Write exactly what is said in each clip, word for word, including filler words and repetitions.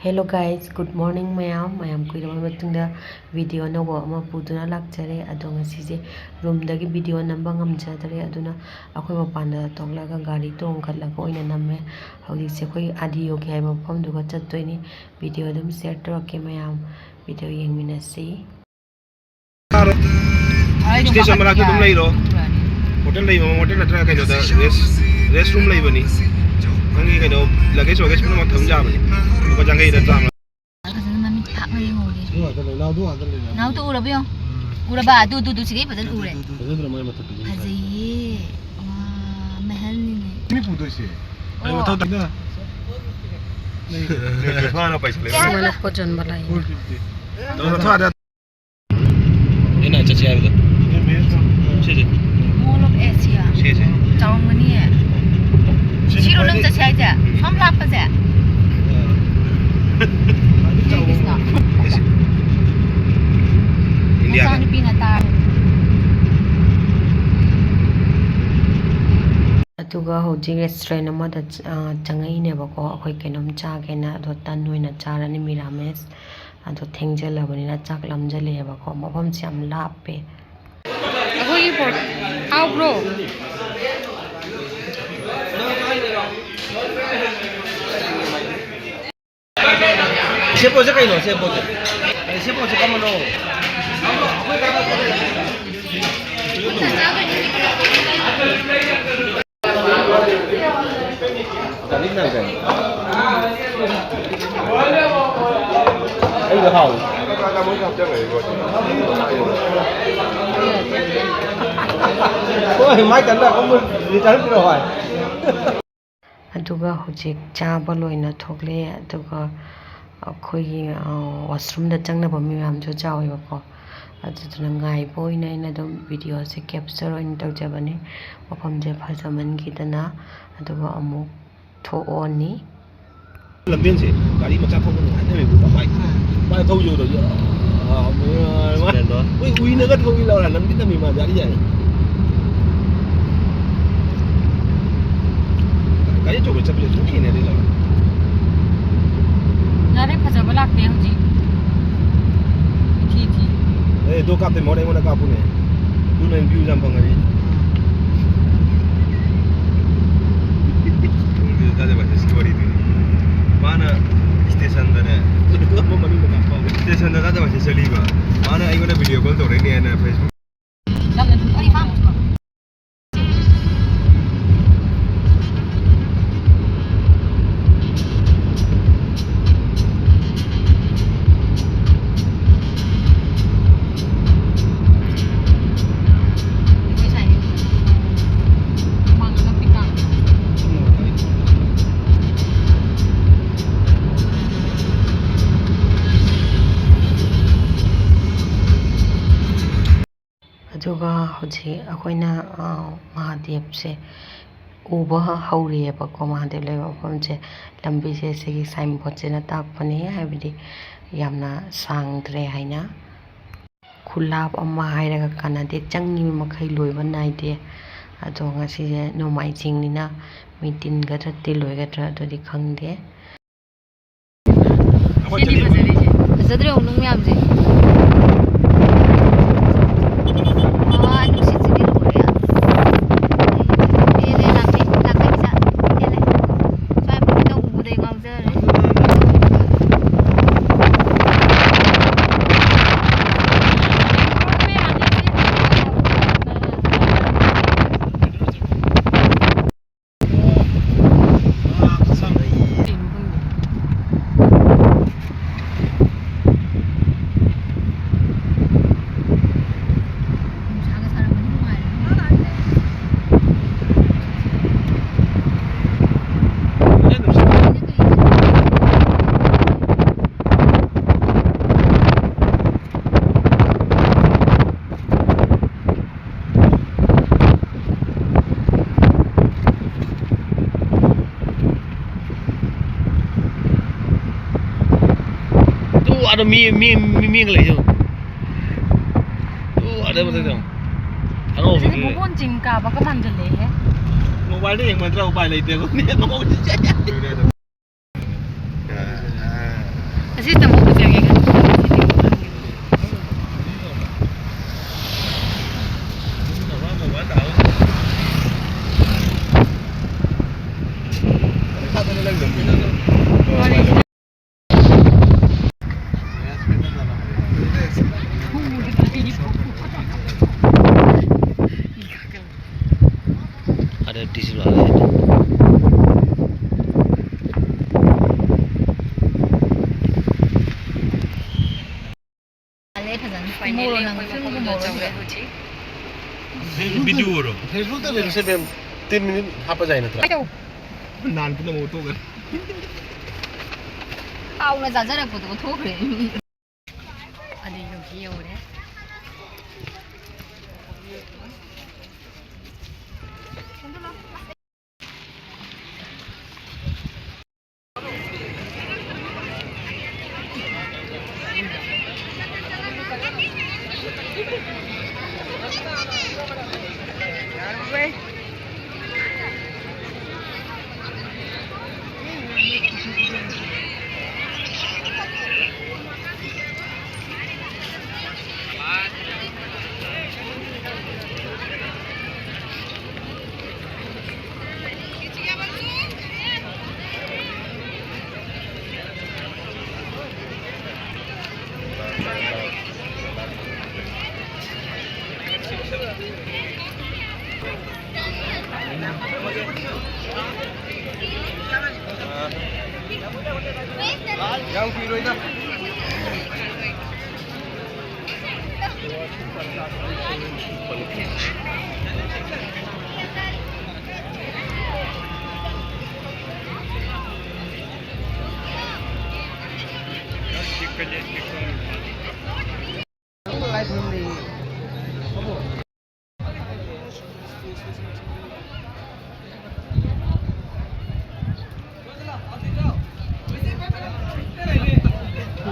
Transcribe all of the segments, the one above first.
Hello guys, good morning ꯃꯌꯥꯝ꯫ ꯃꯌꯥꯝ ꯀꯨꯏꯔꯕ ꯃꯇꯨꯡꯗ video ꯑꯅꯧꯕ ꯑꯃ ꯄꯨꯗꯨꯅ ꯂꯥꯛꯆꯔꯦ꯫ ꯑꯗꯣ ꯉꯁꯤꯁꯦ roomꯗꯒꯤ video ꯅꯝꯕ ꯉꯝꯖꯗ꯭ꯔꯦ, ꯑꯗꯨꯅ ꯑꯩꯈꯣꯏ ꯃꯄꯥꯟꯗ ꯊꯣꯛꯂꯒ ꯒꯥꯔꯤ ꯇꯣꯡꯈꯠꯂꯒ ꯑꯣꯏꯅ ꯅꯝꯃꯦ꯫ ꯍꯧꯖꯤꯛꯁꯦ ꯑꯩꯈꯣꯏ ꯑꯥꯗꯤ ꯌꯣꯒꯤ ꯍꯥꯏꯕ ꯃꯐꯝꯗꯨꯒ ꯆꯠꯇꯣꯏꯅꯤ꯫ Video ꯑꯗꯨꯝ share ꯇꯧꯔꯛꯀꯦ ꯃꯌꯥꯝ, video ꯌꯦꯡꯃꯤꯟꯅꯁꯤ꯫ Station ꯃꯅꯥꯛꯇ ꯑꯗꯨꯝ ꯂꯩꯔꯣ꯫ Hotel ꯂꯩꯕ, hotel ꯅꯠꯇ꯭ꯔꯒ ꯀꯩꯅꯣꯗ rest, rest room ꯂꯩꯕꯅꯤ꯫ ꯅꯪꯒꯤ ꯀꯩꯅꯣ luggage ꯋꯒꯦꯖ ꯄꯨꯝꯅꯃꯛ ꯊꯝ ꯌꯥꯕꯅꯤ꯫ ꯂꯨꯄꯥ ꯌꯥꯡꯈꯩꯗ ꯆꯥꯝꯃ꯫ ꯐꯖꯅ ꯃꯃꯤꯠ ꯐꯥꯛꯅ ꯌꯦꯡꯍꯧꯒꯦ꯫ ꯑꯗꯨ ꯉꯥꯛꯇ ꯂꯩ, ꯅꯥꯎꯗꯨ ꯉꯥꯛꯇ ꯂꯩ, ꯅꯥꯎ꯫ ꯅꯥꯎꯗꯨ ꯎꯔꯕ ꯌꯦꯡꯉꯣ꯫ ꯎꯔꯕ? ꯑꯗꯨ, ꯑꯗꯨ, ꯑꯗꯨ ꯁꯤꯒꯩ ꯐꯖꯅ ꯎꯔꯦ꯫ ꯐꯖꯗ꯭ꯔꯣ ꯃꯥꯏ ꯃꯊꯛꯇꯨꯗꯤ? ꯐꯖꯩꯌꯦ꯫ ꯋꯥ, ꯃꯍꯜꯅꯤꯅꯦ꯫ ꯁꯤꯅꯤ ꯄꯨꯗꯣꯏꯁꯦ꯫ ꯑꯣ꯫ ꯑꯩ ꯃꯊꯛꯇ ꯂꯩ꯫ ꯆꯁꯃꯥꯅ ꯄꯥꯏꯁꯤꯜꯂꯦ꯫ ꯀꯌꯥ ꯍꯥꯏꯕ? ꯁꯨꯃꯥꯏꯅ ꯄꯣꯠ ꯌꯣꯟꯕ ꯂꯥꯛꯏꯅꯦ꯫ Four fifty. ꯅꯪꯅ ꯊꯥꯗ꯫ ꯑꯩꯅ ꯆꯠꯁꯦ ꯍꯥꯏꯕꯗꯣ꯫ ꯁꯤꯁꯦ꯫ Mall of Asia꯫ ꯁꯤꯁꯦ꯫ ꯆꯥꯎꯔꯝꯒꯅꯤꯌꯦ꯫ ꯁꯤꯔꯣ ꯅꯪ ꯆꯠꯁꯦ ꯍꯥꯏꯁꯦ? ꯁꯣꯝ ꯂꯥꯛꯄꯁꯦ? ꯀ꯭ꯔꯤꯁꯅ꯫ ꯏꯟꯗꯤꯌꯥꯗ꯫ ꯃꯆꯥꯅꯨꯄꯤꯅ ꯇꯥꯔꯦ꯫ ꯑꯗꯨꯒ ꯍꯧꯖꯤꯛ restaurant ꯑꯃꯗ ꯆ-, ꯑ, ꯆꯪꯉꯛꯏꯅꯦꯕꯀꯣ, ꯑꯩꯈꯣꯏ ꯀꯩꯅꯣꯝ ꯆꯥꯒꯦꯅ꯫ ꯑꯗꯣ ꯇꯟ ꯑꯣꯏꯅ ꯆꯥꯔꯅꯤ, ꯃꯤꯔꯥꯃꯦꯁ꯫ ꯑꯗꯣ ꯊꯦꯡꯖꯜꯂꯕꯅꯤꯅ ꯆꯥꯛ ꯂꯥꯝꯖꯜꯂꯛꯑꯦꯕꯀꯣ꯫ ꯃꯐꯝꯁꯦ ꯌꯥꯝ ꯂꯥꯞꯄꯦ꯫ ꯑꯩꯈꯣꯏꯒꯤ ꯄꯣꯔꯛ ꯍꯥꯎꯕ꯭ꯔꯣ? ꯁꯦ ꯄꯣꯠꯁꯦ ꯀꯩꯅꯣ? ꯁꯦ ꯄꯣꯠꯁꯦ꯫ ꯑꯦ, ꯁꯦ ꯄꯣꯠꯁꯦ ꯀꯔꯝꯕꯅꯣ? ꯑꯩꯗꯣ ꯍꯥꯎꯏ꯫ ꯍꯣꯏ, ꯃꯥꯏ ꯀꯟꯅ ꯑꯃꯨꯛ ꯂꯤꯇꯔ ꯄꯤꯔꯛꯑꯣ ꯍꯥꯏ꯫ ꯑꯗꯨꯒ ꯍꯧꯖꯤꯛ ꯆꯥꯕ ꯂꯣꯏꯅ ꯊꯣꯛꯂꯛꯑꯦ꯫ ꯑꯗꯨꯒ ꯑꯩꯈꯣꯏꯒꯤ, ꯑ, washroomꯗ ꯆꯪꯅꯕ ꯃꯤ ꯃꯌꯥꯝꯁꯨ ꯆꯥꯎꯋꯦꯕꯀꯣ꯫ ꯑꯗꯨꯗꯨꯅ ꯉꯥꯏꯕ ꯑꯣꯏꯅ ꯑꯩꯅ ꯑꯗꯨꯝ videoꯁꯦ capture ꯑꯣꯏꯅ ꯇꯧꯖꯕꯅꯤ꯫ ꯃꯐꯝꯁꯦ ꯐꯖꯃꯟꯈꯤꯗꯅ꯫ ꯑꯗꯨꯒ ꯑꯃꯨꯛ ꯊꯣꯛꯑꯅꯤ꯫ ꯂꯝꯕꯦꯟꯁꯦ ꯒꯥꯔꯤ ꯃꯆꯥ ꯊꯧꯕ ꯅꯨꯡꯉꯥꯏꯇꯕꯅꯦ, ꯚꯥꯏ꯫ ꯚꯥꯏ ꯊꯧ ꯌꯧꯔꯣ꯫ ꯑꯥ, ꯃꯣꯏ, ꯃꯣꯏ, ꯃꯣꯏ ꯎꯏꯅꯒ ꯊꯧꯏ ꯂꯥꯎꯔ, ꯂꯝꯕꯤ ꯇꯝꯃꯤ ꯃꯥ ꯒꯥꯔꯤ ꯌꯥꯏ꯫ ꯒꯥꯔꯤ ꯑꯆꯧꯕ ꯆꯠꯄꯁꯦ ꯁꯨꯝ ꯍꯩꯅꯗꯦ ꯂꯥꯎꯔ꯫ ꯑꯗꯣ ꯀꯥꯞꯇꯦ, ꯃꯍꯣꯔ ꯑꯩꯉꯣꯟꯗ ꯀꯥꯞꯄꯨꯅꯦ꯫ ꯑꯗꯨꯅ views ꯌꯥꯝ ꯐꯪꯒꯅꯤ꯫ ꯈꯪꯗꯦ, ꯇꯥꯗꯦ ꯚꯥꯏ, ꯁꯤ ꯋꯥꯔꯤꯗꯨꯗꯤ꯫ ꯃꯥꯅ stationꯗꯅꯦ, stationꯗ ꯇꯥꯗꯦ ꯚꯥꯏ, ꯁꯤ ꯆꯠꯂꯤꯕ꯫ ꯃꯥꯅ ꯑꯩꯉꯣꯟꯗ video call ꯇꯧꯔꯛꯏꯅꯦꯅ Facebook꯫ ꯑꯗꯨꯒ ꯍꯧꯖꯤꯛ ꯑꯩꯈꯣꯏꯅ, ꯑ, ꯃꯍꯥꯗꯦꯕꯁꯦ ꯎꯕ ꯍꯧꯔꯤꯑꯕꯀꯣ, ꯃꯍꯥꯗꯦꯕ ꯂꯩꯕ ꯃꯐꯝꯁꯦ꯫ ꯂꯝꯕꯤꯁꯦ ꯁꯤꯒꯤ signboardꯁꯤꯅ ꯇꯥꯛꯄꯅꯦ, ꯍꯥꯏꯕꯗꯤ ꯌꯥꯝꯅ ꯁꯥꯡꯗ꯭ꯔꯦ ꯍꯥꯏꯅ꯫ ꯈꯨꯂꯥꯞ ꯑꯃ ꯍꯥꯏꯔꯒ ꯀꯥꯟꯅꯗꯦ, ꯆꯪꯉꯤꯕ ꯃꯈꯩ ꯂꯣꯏꯕ ꯅꯥꯏꯗꯦ꯫ ꯑꯗꯣ ꯉꯁꯤꯁꯦ ꯅꯣꯡꯃꯥꯏꯖꯤꯡꯅꯤꯅ ꯃꯤ ꯇꯤꯟꯒꯗ꯭ꯔꯥ ꯇꯤꯜꯂꯣꯏꯒꯗ꯭ꯔꯥ ꯑꯗꯨꯗꯤ ꯈꯪꯗꯦ꯫ ꯁꯤꯗꯤ ꯐꯖꯔꯤꯁꯦ꯫ ꯐꯖꯗ꯭ꯔꯣ ꯅꯨꯡ ꯃꯌꯥꯝꯁꯦ? ꯑꯥ, ꯅꯨꯡꯁꯤꯠꯁꯤꯗꯤ ꯂꯣꯏꯔꯦ꯫ ꯄꯦꯜꯂꯦ, ꯂꯥꯛꯀꯦ, ꯂꯥꯛꯀꯅꯤꯗ꯫ ꯄꯦꯜꯂꯦ꯫ ꯁ꯭ꯋꯥꯏ ꯃꯊꯛꯇ ꯎꯕꯗꯩ ꯉꯥꯎꯖꯔꯦ꯫ ꯇꯨ ꯑꯥꯗ ꯃꯤ, ꯃꯤ, ꯃꯤ, ꯃꯤ ꯑꯃ ꯂꯩꯗꯣ꯫ ꯇꯨ ꯑꯥꯗ ꯃꯊꯛꯇ꯫ ꯑꯉꯧꯕꯗꯨ꯫ ꯁꯤꯗꯤ ꯚꯨꯕꯣꯟ ꯆꯤꯡ ꯀꯥꯕꯒ ꯃꯥꯟꯁꯤꯜꯂꯛꯑꯦꯍꯦ꯫ Mobileꯗ ꯌꯦꯡꯕ ꯅꯠꯇ꯭ꯔꯥ ꯎꯄꯥꯏ ꯂꯩꯇꯦꯕ꯫ Net ꯃꯉꯣꯟꯗ ꯆꯦ꯫ ꯑꯁꯤ ꯇꯝꯃꯣ ꯄꯨꯖꯒꯦ꯫ ꯇꯤꯁꯤ ꯂꯥꯛꯑꯦ꯫ ꯐꯖꯅ ꯃꯣꯔꯣꯛ ꯅꯪ ꯐꯤꯂꯝꯒꯤ ꯃꯣꯔꯣꯛ ꯅꯠꯇ꯭ꯔꯣ? ꯚꯤꯗꯤꯑꯣꯔꯣ? ꯐꯦꯁꯕꯨꯛꯇ ꯂꯩꯔꯁꯦ ꯕꯦꯝ꯫ ꯇꯤꯟ ꯃꯤꯅꯤꯠ ꯍꯥꯞꯄ ꯌꯥꯏ ꯅꯠꯇ꯭ꯔꯥ? ꯀꯩꯗꯧ? ꯅꯍꯥꯟ ꯄꯨꯝꯅꯃꯛ ꯑꯣꯠꯊꯣꯛꯈ꯭ꯔꯦ꯫ ꯍꯥꯎꯅ ꯆꯥꯖꯔꯛꯄꯗꯣ ꯑꯣꯠꯊꯣꯛꯈ꯭ꯔꯦ꯫ ꯑꯗꯩ ꯌꯧꯁꯤ ꯌꯧꯔꯦ꯫ ꯌꯥꯝ ꯀꯨꯏꯔꯣꯏꯗ꯫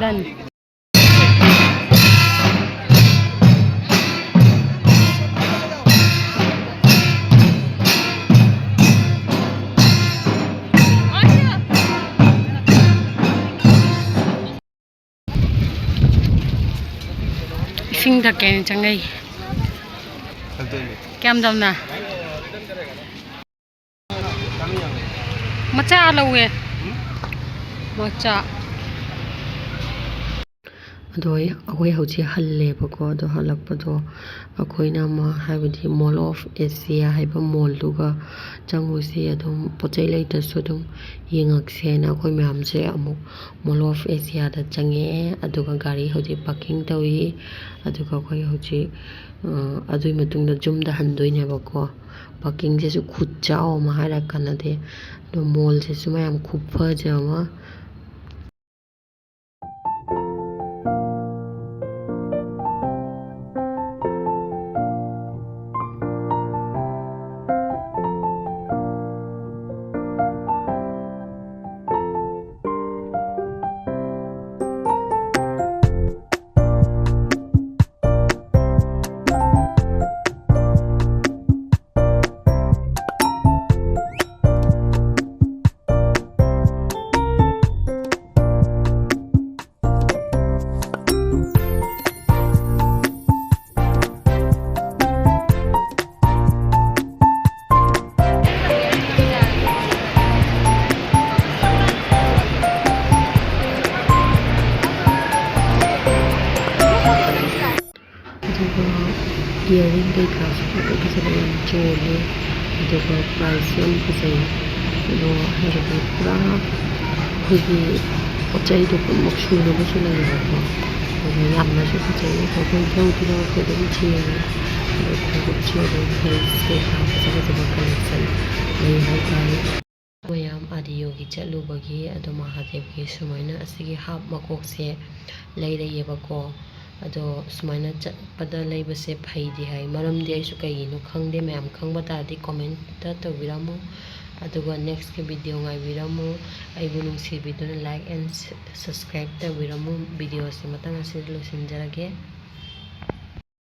Done. ꯏꯁꯤꯡ ꯊꯛꯀꯦꯅ ꯆꯪꯉꯛꯏ꯫ ꯀꯌꯥꯝ ꯇꯝꯅ? ꯃꯆꯥ ꯂꯧꯋꯦ꯫ ꯃꯆꯥ꯫ ꯑꯗꯣ ꯑꯩ, ꯑꯩꯈꯣꯏ ꯍꯧꯖꯤꯛ ꯍꯜꯂꯦꯕꯀꯣ꯫ ꯑꯗꯣ ꯍꯜꯂꯛꯄꯗꯣ ꯑꯩꯈꯣꯏꯅ ꯑꯃ, ꯍꯥꯏꯕꯗꯤ Mall of Asia ꯍꯥꯏꯕ mallꯗꯨꯒ ꯆꯪꯉꯨꯁꯤ, ꯑꯗꯨꯝ ꯄꯣꯠ ꯆꯩ ꯂꯩꯇ꯭ꯔꯁꯨ ꯑꯗꯨꯝ ꯌꯦꯡꯉꯛꯁꯦꯅ ꯑꯩꯈꯣꯏ ꯃꯌꯥꯝꯁꯦ ꯑꯃꯨꯛ Mall of Asiaꯗ ꯆꯪꯉꯛꯑꯦ꯫ ꯑꯗꯨꯒ ꯒꯥꯔꯤ ꯍꯧꯖꯤꯛ parking ꯇꯧꯏ꯫ ꯑꯗꯨꯒ ꯑꯩꯈꯣꯏ ꯍꯧꯖꯤꯛ, ꯑ, ꯑꯗꯨꯒꯤ ꯃꯇꯨꯡꯗ ꯌꯨꯝꯗ ꯍꯟꯗꯣꯏꯅꯦꯕꯀꯣ꯫ Parkingꯁꯤꯁꯨ ꯈꯨꯠꯆꯥꯎ ꯑꯃ ꯍꯥꯏꯔ ꯀꯥꯟꯅꯗꯦ꯫ ꯑꯗꯣ mallꯁꯤꯁꯨ ꯃꯌꯥꯝ ꯈꯨꯐꯖ ꯑꯃ꯫ ꯑꯗꯨꯒ earring ꯀꯩꯀꯥꯁꯨ ꯐꯖ ꯐꯖꯕ ꯌꯥꯝ ꯌꯣꯜꯂꯦ꯫ ꯑꯗꯨꯒ priceꯁꯨ ꯌꯥꯝ ꯐꯖꯩ꯫ ꯑꯗꯣ ꯍꯥꯏꯕꯗꯤ ꯄꯨꯔꯥ ꯑꯩꯈꯣꯏꯒꯤ ꯄꯣꯠ ꯆꯩꯗꯣ ꯄꯨꯝꯅꯃꯛ ꯁꯨꯅꯕꯁꯨ ꯂꯩꯌꯦꯕꯀꯣ꯫ ꯑꯗꯨꯒ ꯌꯥꯝꯅꯁꯨ ꯐꯖꯩ꯫ ꯑꯗꯣ ꯑꯩꯈꯣꯏ ꯂꯧꯗꯤ ꯂꯧꯔꯛꯇꯦ, ꯑꯗꯨꯝ ꯌꯦꯡꯉꯦ꯫ ꯑꯗꯣ ꯈꯣꯡꯎꯞꯁꯨ ꯑꯗꯨꯝ heels ꯀꯩꯀꯥ ꯐꯖ ꯐꯖꯕ collection ꯂꯩ ꯍꯥꯏꯇꯥꯔꯦ꯫ ꯃꯌꯥꯝ ꯑꯥꯗꯤꯌꯣꯒꯤ ꯆꯠꯂꯨꯕꯒꯤ ꯑꯗꯣ ꯃꯍꯥꯗꯦꯕꯒꯤ ꯁꯨꯃꯥꯏꯅ ꯑꯁꯤꯒꯤ ꯍꯥꯞ ꯃꯀꯣꯛꯁꯦ ꯂꯩꯔꯛꯑꯦꯕꯀꯣ꯫ ꯑꯗꯣ ꯁꯨꯃꯥꯏꯅ ꯆꯠꯄꯗ ꯂꯩꯕꯁꯦ ꯐꯩꯗꯤ ꯍꯥꯏ, ꯃꯔꯝꯗꯤ ꯑꯩꯁꯨ ꯀꯩꯒꯤꯅꯣ ꯈꯪꯗꯦ꯫ ꯃꯌꯥꯝ ꯈꯪꯕ ꯇꯥꯔꯗꯤ commentꯇ ꯇꯧꯕꯤꯔꯝꯃꯨ꯫ ꯑꯗꯨꯒ nextꯀꯤ video ꯉꯥꯏꯕꯤꯔꯝꯃꯨ꯫ ꯑꯩꯕꯨ ꯅꯨꯡꯁꯤꯕꯤꯗꯨꯅ like and subscribe ꯇꯧꯕꯤꯔꯝꯃꯨ꯫ Videoꯁꯦ ꯃꯇꯥꯡ ꯑꯁꯤꯗ ꯂꯣꯏꯁꯤꯟꯖꯔꯒꯦ꯫